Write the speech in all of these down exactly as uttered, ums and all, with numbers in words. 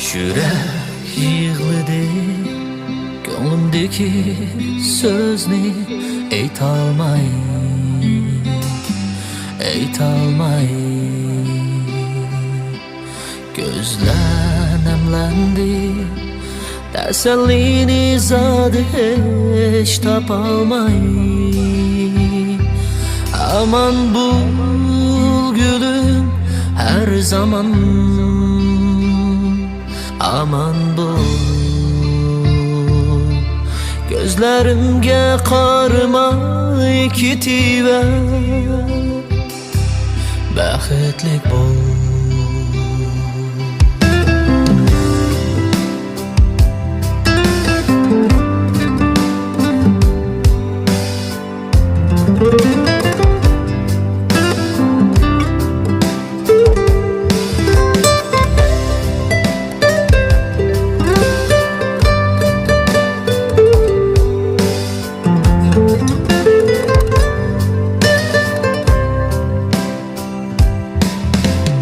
يۈرەك يىغلىدى، كۆڭلۈمدىكى سۆزنى ئېيتالماي، ئېيتالماي. كۆزلەر نەملەندى، تەسەللىنى زادى ھېچ تاپالماي. ئامان بول گۈلۈم، ھەر زامان ئامان بول. كۆزلىرىمگە قارىماي كېتىۋەر. بەختلىك بول.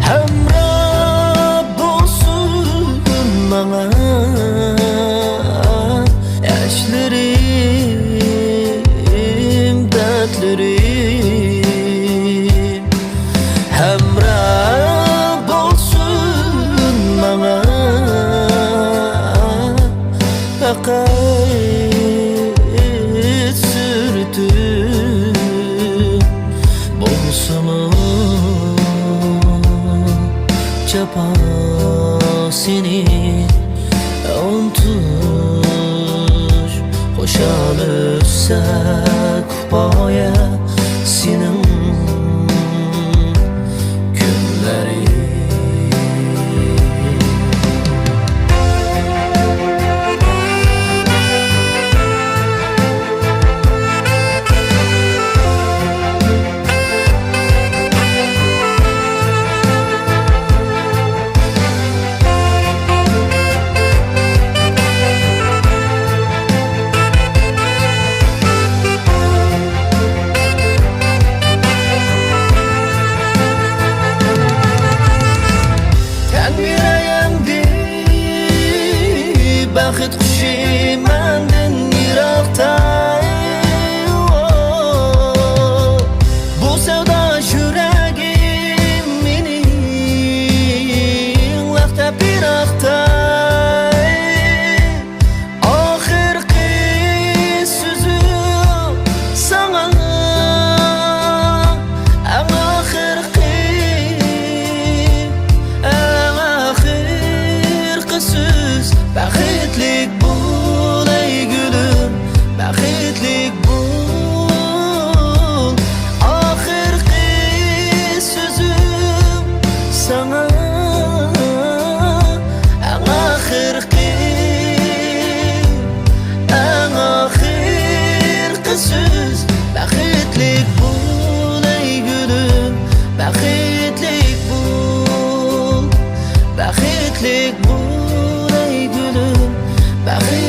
ھەمراھ بولسۇن ماڭا ياشلىرىم، دەردلىرىم. ھەمراھ بولسۇن ماڭا پەقەت سۈرىتىم. بولسىمۇ جاپا سېنى ئۇنتۇش، خۇشال ئۆتسە كۇپايە سېنىڭ كۈنلىرىڭ. تەنبىرەيەمدى بەخت قۇشى مەندىن يىراقتا. بۇ سەۋدا يۈرەكىم مېنىڭ لەختە پىراقتا. ئاخىرقى سۆزۈم ساڭا، ئەڭ ئاخىرقى، ئەڭ ئاخىرقى سۆز. بەختلىك بول ئەي گۈلۈم، بەختلىك بول. ئاخىرقى سۆزۈم ساڭا، ئەڭ ئاخىرقى، ئەڭ ئاخىرقى سۆز. بەختلىك بول ئەي گۈلۈم، بەختلىك بول، بەختلىك بول ئەي گۈلۈم، بەختلىك